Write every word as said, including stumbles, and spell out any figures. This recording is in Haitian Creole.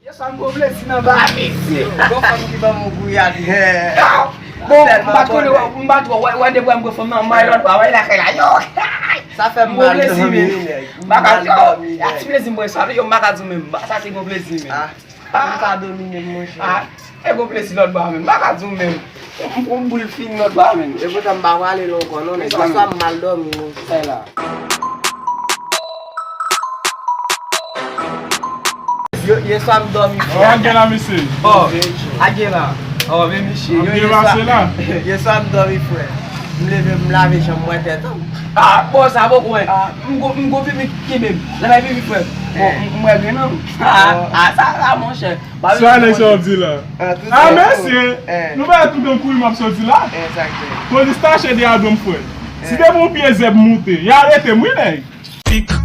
Sa m gon plezi nan ba mesye. Gon fanm ki ban m yon gouyad. Bon, m pa t konnen, m pa t wè, wè, wè, depi m gon fanm nan, m bay lòt bwa, wè, lakay la, yo. Sa fè m gon mal plezi, men. M pa ka di, yo, a ti plezi m wè sa, yo, m pa ka di w menm, sa se gon plezi, men. Ah, m pa domine, monchè. Ah, e gon plezi lòt bwa, men. M pa ka di w menm. M, m boul fin lòt bwa, men. E poutan m pa prale non ankò, non, nèg. Yèswa m mal dòmi, monchè. Fè la. Yo, yèswa m dòmi, frè. Ò, gen la, mesye. Ò, a gen la. Ò, men misye. Yo, yèswa, yèswa m dòmi, frè. M leve, m lave janm, m wè tèt an. Ah, bon, sa bon, kwen. M gon, m gon pipi ki menm. Lè bay pipi, frè. Bon, m, m wè grenn an. Ah, ah, sa la, monchè. Sa nèg sa w ap di la. Ah, mesye. Nou pa tout an kouri m ap soti la. Polis tache de a do m, frè. Si te pou yon pye zèb moute, y arete m, wi, nèg. Pik